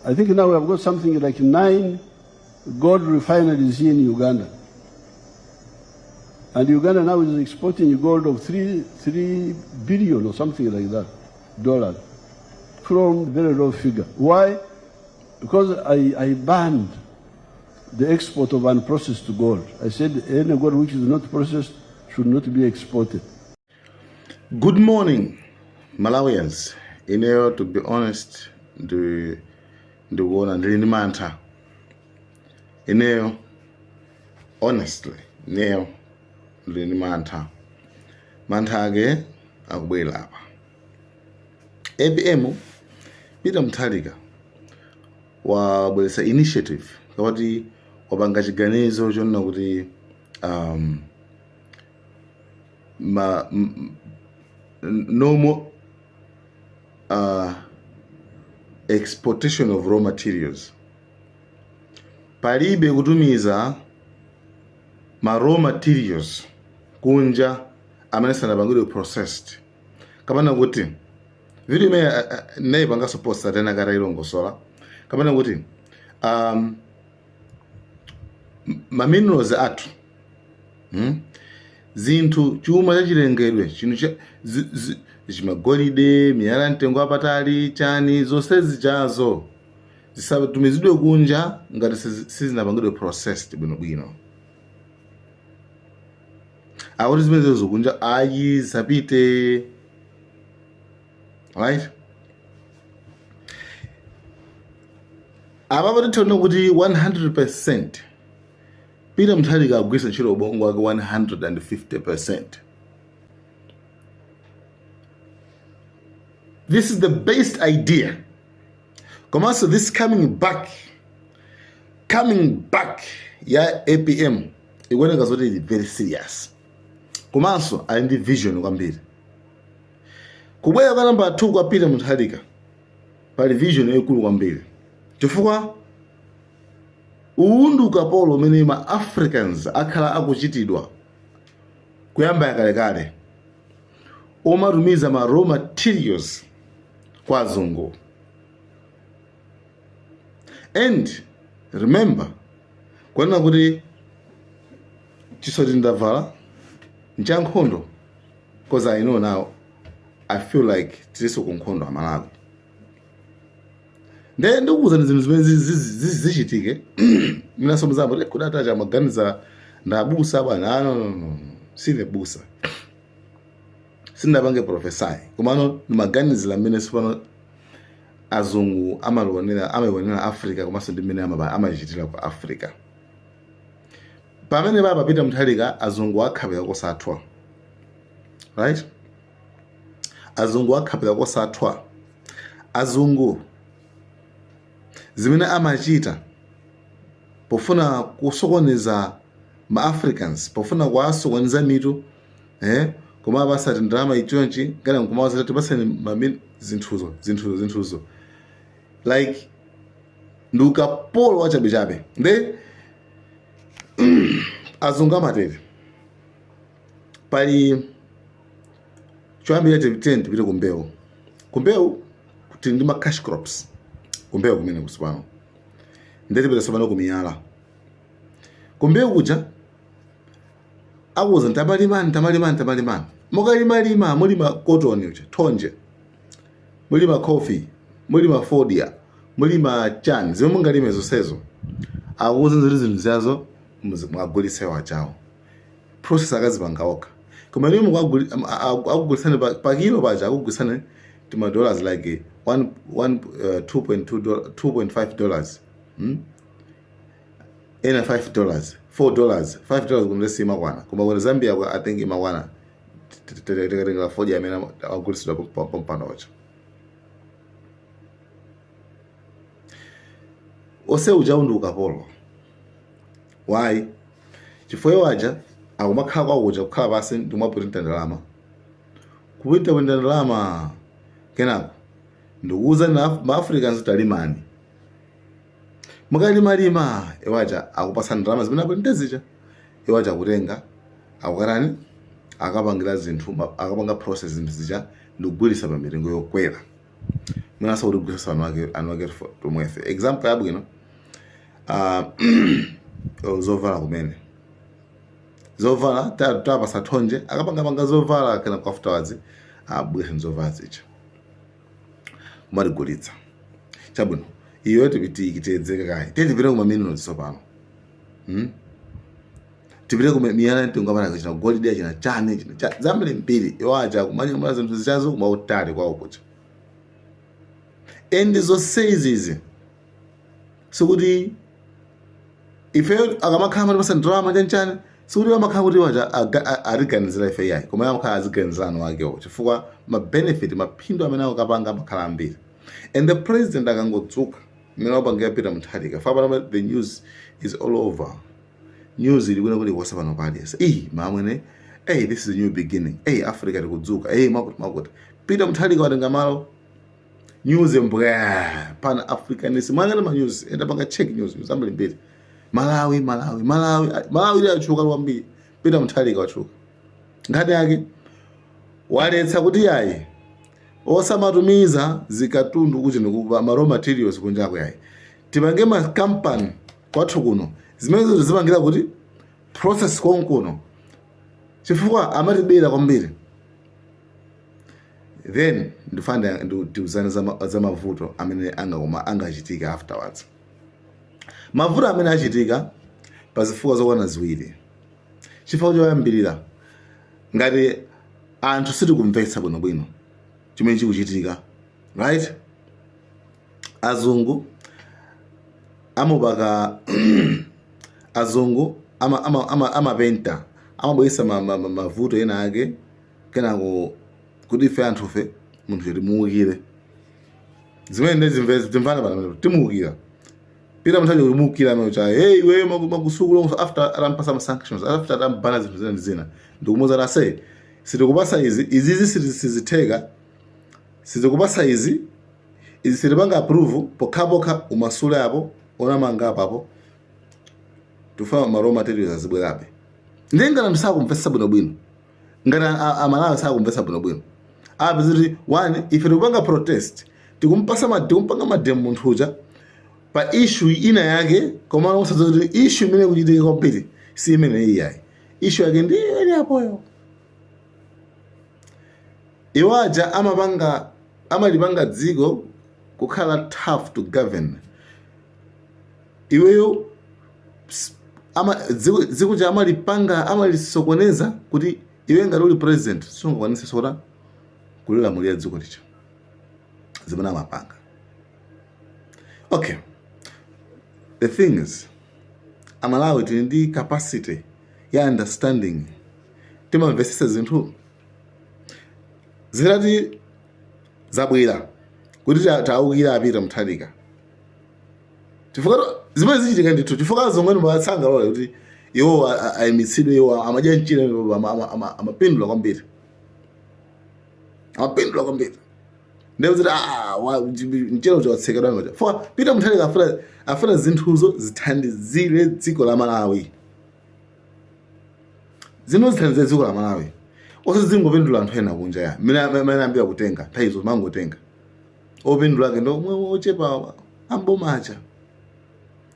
I think now we have got something like 9 gold refineries here in Uganda. And Uganda now is exporting gold of 3 billion or something like that, dollars, from very low figure. Why? Because I banned the export of unprocessed gold. I said any gold which is not processed should not be exported. Good morning, Malawians. Ineyo, to be honest, ndi ndikuona ndili ndi mantha. Ineyo, honestly, ineyo ndili ndi mantha. Mantha ake akubwera apa. APM Peter Mutharika wabweretsa initiative kapati wapanga chiganizo chonena kuti no more exportation of raw materials. Palibe kutumiza ma raw materials kunja amene sanapangidwe processed. Kapena kuti video imene nayipanganso post atena katailongosola, kapena kuti ma minerals athu, Zinthu chuma chachilengedwe chinthu cha chimagolide, miyala mtengo wapatali, chani, zonse zijazo zisatumizidwe kunja ngati sizinapangidwe processed bwinobwino. Akuti zimenezo kunja ayi, zisapite, right? Apapo titha kuti 100% Peter Mutharika agwiritsa ntchito ubongo wake 150%. This is the best idea. Komanso this coming back ya APM ikuoneka zoti ili very serious. Komanso ali ndi vision kwambiri. Kubwera kwa namba 2 kwa Peter Mutharika pali vision yaikulu kwambiri. Chifukwa uwu ndi ukapolo umene ma Africans akhala akuchitidwa kuyamba yakalekale, omatumiza ma raw materials kwa azungu. And remember kunena kuti chisoti ndavala nchankhondo, cause I know now I feel like tiliso ku nkhondo Amalawi. Nde ndikuwuzani zinthu zimene zichitike. Minaso muzambo kuti kudata cha maganiza ndabusa bwana. Ah, no, no, no, sine busa, sindapange prophesy, komano ndimaganizira mmene sipano azungu amaionera Africa, komanso ndi mmene amachitira ku Africa. Pamene papa Peter Mutharika azungu akhapira kosathwa, right? Azungu akhapira kosathwa. Azungu zimene amachita pofuna kusokoneza ma Africans, pofuna kuwasokoneza mitu, koma apasati ndalama ichonchi kana nkumawauza tipaseni zinthuzo zinthuzo zinthuzo, like ndi ukapolo wachabechabe. Nde azungu amatere. Pali choyambira tiyeni tipite kumbewu. Kumbewu tili ndi ma cash crops, kumbewu kumene kusopano. Nde tipite sopano kumiyala. Kumbewu kuja akuuza tamalimani, tamalimani, tamalimani. Mukalimalima mulima cotton uja, thonje, mulima coffee, mulima fodya, mulima chani, zimene mungalime zonsezo. Akuuza zoti zinthu ziyazo mwagulitse wachawo, process akazipanga okha. Koma inu akugulitsani pa kilo paja, akugulitsani tima dollars like 1 1 2.2 $2.5, Ena $5, $4, $5 kuno simakwana, koma kuno Zambia kwa I think imakwana. Tikatengera fodya amene akugulitsidwa pompano uja, onse ujawu ndi ukapolo. Why? Chifukwa iwo aja akumakhala kwawo kuja, kukhala pansi ndi kumapurinta ndalama, kupurinta ndalama, kenako ndikuwuzani ma Africans talimani. Mukalimalima iwo aja akupasa ndalama zimene apurinta zija, iwo aja akutenga, akukatani, akapangira zinthu, akapanga process zinthu zija ndikugulitsa pa mitengo yokwera. Mwinanso kutigulitsa anu ake tomwefe. Example yabwino, zovala kumene, zovala tapasa thonje akapangapanga zovala, kena afterwards abwese zovala zicha kumatigulitsa. Chabwino, iyo tiyedzeke kayi. Tiye tipite kuma minerals tsopano, Tipite kuma miyala mtengo apana, china golide, china chani, china cha zambiri mbiri. Iwo aja kumanyamula zinthu zichazo kumautali kwawo kucha. And zonse izizi sikuti ife akamakhala matipasa ndalama chanchani, sikuti amakhala kuti waja atiganizira ife, yayi, koma amakhala aziganizira anu akewo, chifukwa ma benefit, maphindu amene akapanga amakhala ambiri. And the president akangodzuka mmene wapangira Peter Mutharika, fa pano the news is all over, news ili kwina kulikonse pano paliyesa iyi mamwene, "Hey, this is a new beginning. Hey, Africa tikudzuka. Hey, makuti makuti Peter Mutharika watenga malo." News mbwa pan Africanist, mwangana ma news enda panga check news, news ambiri mbiri. Malawi, Malawi, Malawi, Malawi ili achuka kwambiri. Peter Mutharika wachuka, nkhani yake waletsa kuti yayi, osamatumiza zikatundu kuti ndikupa ma raw materials kunjako, yayi, tipange ma company kwathu kuno zimene zipangira kuti process konkuno, chifukwa amatibera kwambiri. Then ndifane ndiuzane za mavuto amene angakoma angachitika afterwards. Mavuto amene achitika pa zifukwa zokwana ziwiri. Chifukwa choyambirira, ngati anthu sitikumvetsa bwinobwino chimene chikuchitika, right? Azungu amupaka, azungu amapenta, amabweretsa mavuto ena ake, kenako kuti ife anthufe munthu timuwukire. Zimene ndizimve, timvana pano, timuwukira Peter Mutharika, timuwukira amene cha, "Hey, iweyo makusukulu." After atampasa ma sanctions, after atambana zinthu zina ndi zina, ndikumuwuza kuti, "Ase, sitikupasa izi, izizi sizitheka, sitikupasa izi, izi sitipanga approve pokhapokha umasule apo onamanga apapo, tifuna ma raw materials azibwerabe." Ndiye ngati anthu sakumvetsa bwinobwino, ngati Amalawi sakumvetsa bwinobwino, apeza kuti one, ife tikupanga protest, tikumpasa tikumpanga ma demo munthu uja pa issue ina yake, koma usadziwa kuti issue imene kuchitika kwambiri si imene iyayi, issue yake ndi ili apoyo. Iwo aja amapanga, amalipanga dziko kukhala tough to govern. Iweyo ama dziko cha amalipanga, amalisokoneza kuti iwe ngati uli president sungakwanise sota kulilamulira dziko licha, zimene amapanga. Okay, the thing is, Amalawi tili ndi capacity ya understanding, timamvesesa zinthu zitati zabwera kuti taukira apita Mutharika, chifukwa zimene zichitika ndithu, chifukwa azongweni matsangalole kuti iwo ayimitsidwe, iwo amadya mchire, amapindula kwambiri, amapindula kwambiri. Ndekuti mchero uja watsekedwa ngoja for Peter Mutharika afuna zinthuzo zithandizire dziko la Malawi, zinthu zithandizire dziko la Malawi, osati zingopindula anthu ena kunja ya mmene ambira kutenga nthawizo, mangotenga opindula ake ndo omwe ochepa ambomacha.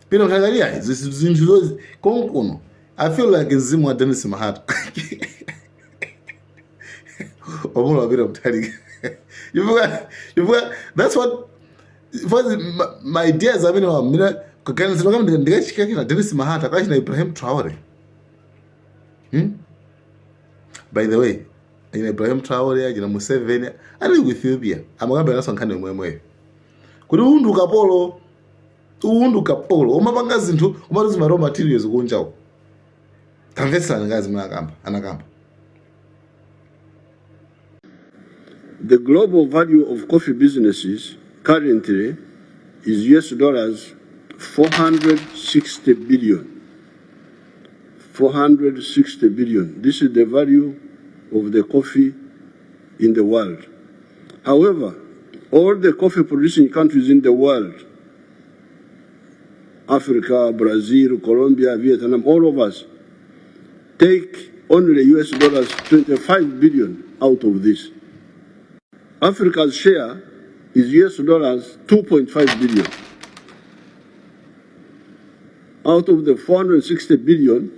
Peter Mutharika ali ayi zinthu konkuno. I feel like mzimu wa Dennis Mahata omwe Peter Mutharika, chifukwa that's what for my ideas amene wa kaganiziro kamene ndikachikakira Dennis Mahata kachina Ibrahim Traore, By the way, achina Ibrahim Traore, achina Museveni ali ku Ethiopia amakambira naso nkhani yomwemweyo kuti uwu ndi ukapolo, uwu ndi ukapolo, umapanga zinthu umatuza ma raw materials kunja uko. Tamvetsani ngazi zimene akamba anakamba. The global value of coffee businesses currently is US dollars 460 billion. 460 billion. This is the value of the coffee in the world. However, all the coffee producing countries in the world, Africa, Brazil, Colombia, Vietnam, all of us, take only US dollars 25 billion out of this. Africa's share is US dollars 2.5 billion. Out of the 460 billion,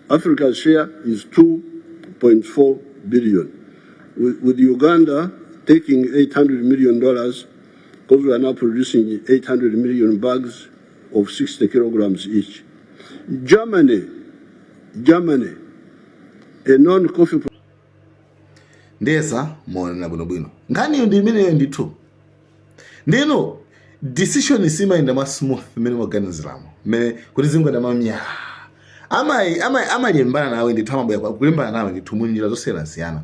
Africa's share is 2.4 billion, with Uganda taking $800 million because we are now producing 800 million bags of 60 kilograms each. Germany, a non-coffee Ndiyesa muonena bwinobwino nkhaniyo ndi imeneyo ndithu. Ndino decision simayenda mwa smooth mmene muganiziramo, mmene kuti zingoenda mamya. Amalimbana nawe ndithu, amabwera kulimbana nawe ndithu munjira zosiyanasiyana.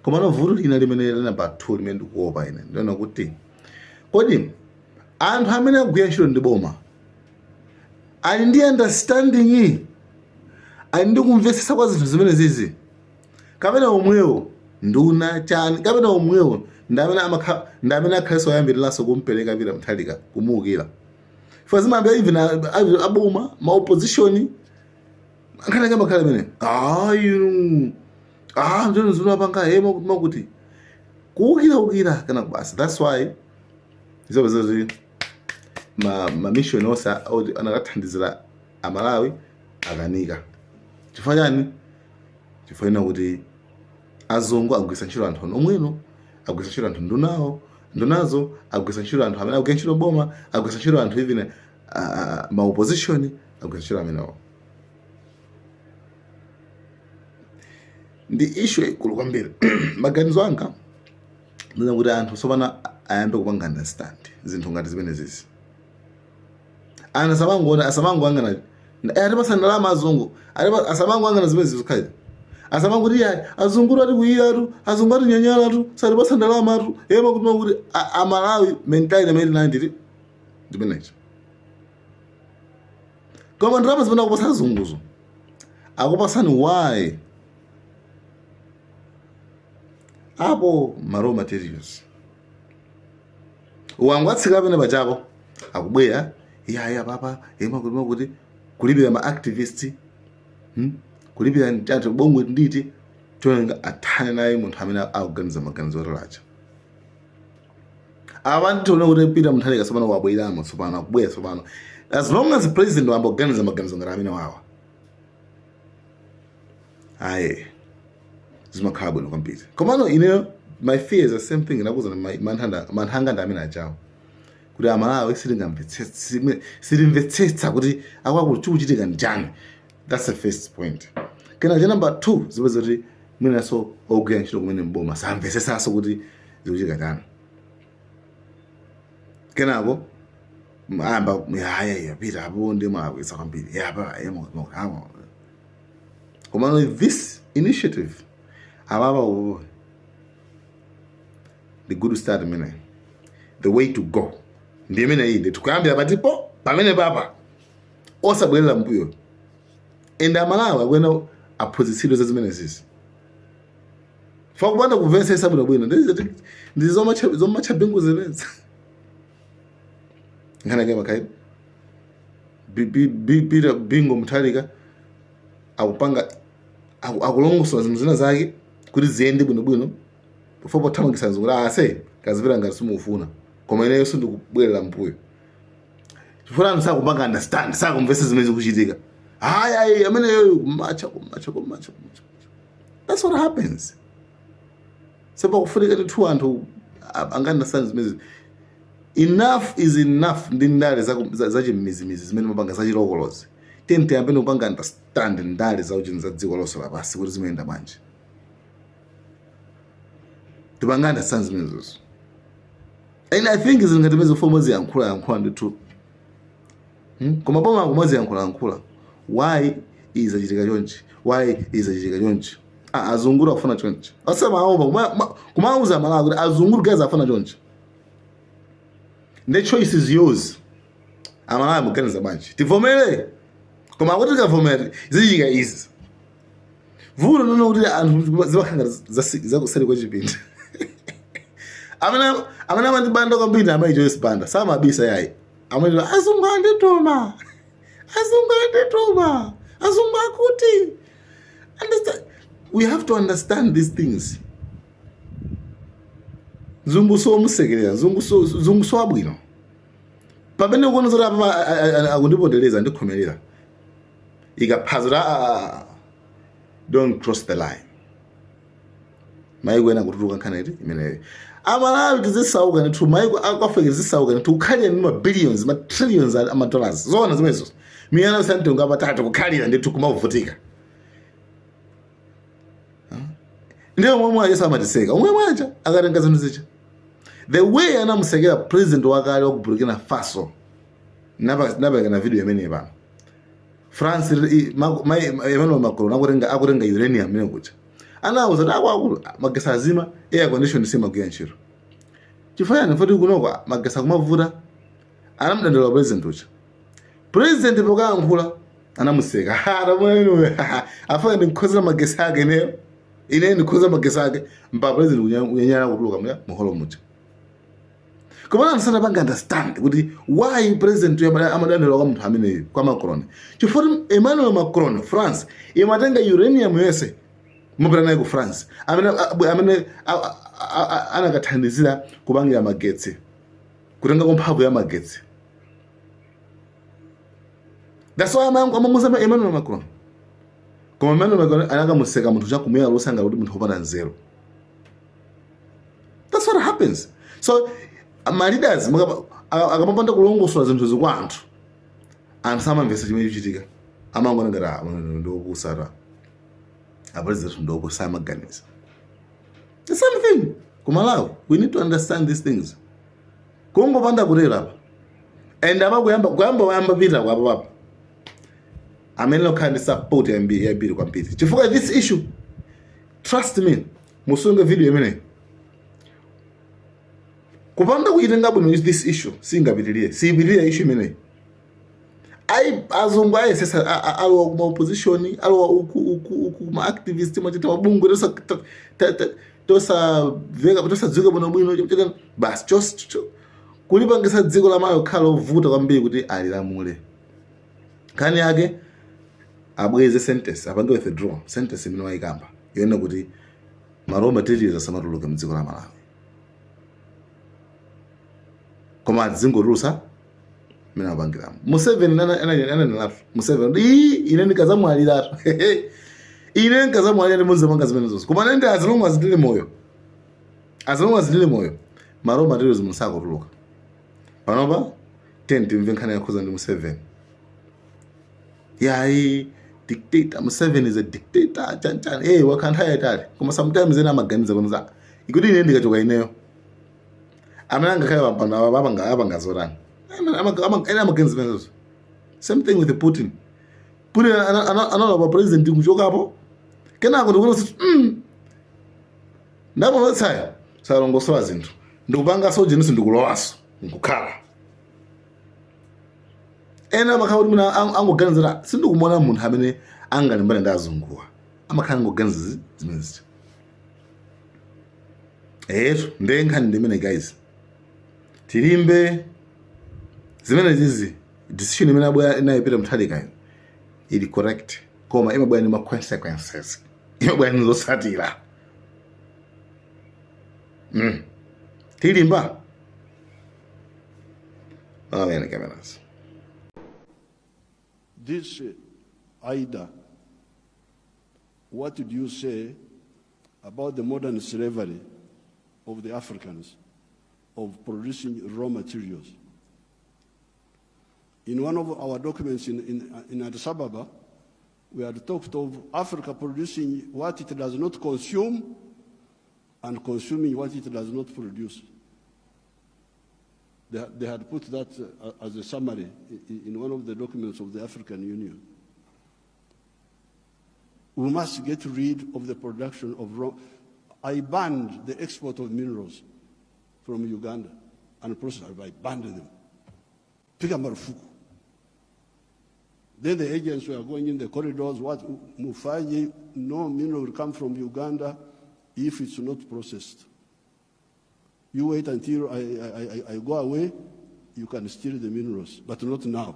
Komano vuto lina limene la number 2 limene ndikuopa ine, ndiona kuti kodi anthu amene akugwira ntchito ndi boma ali ndi understanding, ali ndi kumvetsetsa kwa zinthu zimene zizi, kapena omwewo nduna chani, kapena omwewo ndi amene akhalenso oyambiriranso kumpereka Peter Mutharika kumuukira fa zimayambira even aboma ma opposition nkhani yake amakhala imene inu ndino zinapanga he makuti kuukira ukira kana basi. That's why zopeza kuti ma mission onse oti anakathandizira Amalawi akanika. Chifukwa chani? Chifukwa ina kuti azungu agwiritsa ntchito anthu omweno, agwiritsa ntchito anthu ndunawo, ndunazo agwiritsa ntchito anthu amene agwira ntchito boma, agwiritsa ntchito anthu even ma opposition agwiritsa ntchito amenewo. Ndi issue ikulu kwambiri. Maganizo anga ndina kuti anthu tsopano ayambe kupanga understand zinthu ngati zimene zizi. Anthu asamangoona, asamangoangana atipasa ndalama azungu, asamangoangana zimene zizikhazi, asamangoti yayi azungu ati kuyiratu, azungu ati nyanyalatu, satipasa ndalama atu ema kuti makuti Amalawi mentality imene tinayo nditi ndimenecho. Koma ndalama zimene akupasa azunguzo akupasani why? Apo ma raw materials wangu atsika pene pachapo akubwera yaya papa ema kuti makuti kulipira ma activist, Kulipira mchatho bongwe nditi cholenga athane naye munthu amene akuganiza maganizo otalacha. Apa nditione kuti Peter Mutharika tsopano wabweramo, tsopano akubwera tsopano. As long as president wayamba kuganiza maganizo ngati amene wawa, aye zimakhala bwino kwambiri. Komano ineyo my fear is the same thing ndakuzana mantha anga ndi amene ajawo kuti Amalawi sitimvetsetsa kuti akwakuti chikuchitika njani. That's the first point. Kena cha number 2, zipeza kuti mwinanso ogwira ntchito kumene mboma samvetsetsanso kuti zikuchitika chani. Kenako ayamba yaya yapita apo ndi mwalakwitsa kwambiri yapa. Komano this initiative apapa upo the good start imene the way to go ndi imene iyi ndithu kuyambira patipo pamene papa osabwerera mbuyo. And Amalawi akuyenera aphunzitsidwe za zimene zizi fa kupanda kumvetsetsa bwinobwino ndi zomatcha bingu zimene nkhani yake makhaibu Peter Bingo Mutharika akupanga akulongosola zinthu zina zake kuti ziyende bwinobwino before pothamangitsa zinthu kuti ase kazipita ngati simufuna, koma ineyo sindikubwerera mbuyo chifukwa anthu sakupanga understand, sakumvetsa zimene zikuchitika. Hayi ayi ameneyo kumacha kumacha kumacha kumacha. That's what happens. Sepakufunika ndithu anthu anga understand zimene. Enough is enough ndi ndale zachimizimizi zimene mapanga zachilokolozi. Tiyeni tiyambe kupanga understand ndale zauchini za dziko lonse lapansi kuti zimayenda bwanji. Tipanga understand zimenezozo. And I think zinthu ngati zimene zifoma ziyankhula yankhula ndithu, Koma boma kumaziyankhula yankhula why izachitika chonchi, why izachitika chonchi. Ah, azungu afuna chonchi, asamaopa kumauza Malawi kuti azungu guys afuna chonchi. The choice is yours. Amalawi muganiza bwanji? Tivomere? Koma akuti tikavomere zichitika izi. Vuto nono kuti anthu zimakhala zakuseri kwa chipinda. Amene amandibanda kwambiri amayi Joyce Banda samabisa yayi, amene azungu andituma, azungu andituma, azungu akuti. Understand, we have to understand these things. Mzungu somusekerera, mzungu so wabwino. Pamene ukuona zoti apa akundipondereza, ndikhomerera ikaphazi kuti don't cross the line. Maiko ena kutuluka nkhani iti imeneyo. Amalawi tizisauka ndithu, maiko aku Africa tizisauka ndithu, kukhalira ndi ma billions, ma trillions ama dollars. Zoona zimenezo? Miyala santengo apatatu, kukhalira ndithu kumavutika. Ndiyo omwe mwaja samatiseka, omwe mwaja akatenga zinthu zija the way anamusekera president wakale wa ku Burkina Faso. Napereka na video imeneyi pano. France, Emmanuel Macron akutenga uranium imene kuja, anawuza kuti akuluakulu, magesi azima, air condition simagwira ntchito. Chifukwa chani? Foti kunoko magesi akumavuta. Anamudandaula president uja. President pokayankhula anamuseka. Atamwene afana ndikukhozera magesi ake ineyo, ine ndikhoza magesi ake, mpaka president kunyanyala kutuluka muya muholo muja. Koma anthu sanapanga understand kuti why president uyu amadandaula kwa munthu ameneyu, kwa Macron, chifukwa Emmanuel Macron, France imatenga uranium yonse mupita naye ku France, amene anakathandizira kupangira magetsi, kutenga mphamvu ya magetsi. That's why amamuza Emmanuel Macron. Koma Emmanuel Macron anakamuseka munthu chakumuyala lusanga kuti munthu wopanda nzeru. That's what happens. So ma leaders akamapanda kulongosola zinthu kwa anthu, anthu samamvetsa chimene chikuchitika, amangona ngati ndiopusa, a president ndiopusa, amaganiza. The same thing ku Malawi, we need to understand these things. Kungopanda kutero apa and apa kuyamba wayamba pita kwapo papa amene okhala ndi support yambiri yambiri kwambiri, chifukwa this issue, trust me, musunge video imeneyi, kupanda kuitenga bwino this issue singapitirire, siyipitirire issue imeneyi. Ayi, azungu ayesesa, alowa kuma opposition, alowa uku uku uku, ma activist, mwachita mabungwe tosaveka, tosadziwika bwinobwino, chita basi kulipangisa dziko la Malawi kukhala lovuta kwambiri kuti alilamule. Nkhani yake abweze sentence, apange withdraw sentence imene wayikamba yonena kuti ma raw materials asamatuluke mdziko la Malawi, koma adzingotulusa mmene apangiramo. Museveni ananenatu, Museveni, ii, ine ndikazamwaliratu, ine ndikazamwalira ndimuzapanga zimene zonse, koma nende as long as ndili moyo, as long as ndili moyo, ma raw materials musakutuluka. Panopa tiyeni timve nkhani yakhuza ndi Museveni. Yayi, dictator Museveni is a dictator, chanchan, wakhala nthawi yayitali, koma sometimes ena amaganiza kunoza ikuti ine ndikachoka ineyo, amene angakhale pampando apa apanga zotani? Ena amaganiza zimenezo. Same thing with Putin. Putin analowa president kuchokapo, kenako ndikuona kuti ndamulotsayo salongosola zinthu, ndikupanga sojeninso, ndikulowaso nkukhala. Ena amakhala kuti mwina angoganizira, sindikumuona munthu amene angalimbane ndi azunguwa, amakhala angoganiza zimenezi. Etu, ndiye nkhani ndimene guys, tilimbe zimene zizi. Decision imene abwera inayipita Mutharikayo ili correct, koma imabwera ndi ma consequences, imabwera ndi zotsatira. Tilimba. Amen, cameras. This Ida, what did you say about the modern slavery of the Africans of producing raw materials? In one of our documents in Addis Ababa, we had talked of Africa producing what it does not consume and consuming what it does not produce. They had put that as a summary in one of the documents of the African Union. We must get rid of the production of raw. I banned the export of minerals from Uganda and processed. I banned them. Piga marufuku. Then the agents were going in the corridors, what mufanye, no mineral will come from Uganda if it's not processed. You wait until I go away, you can steal the minerals, but not now.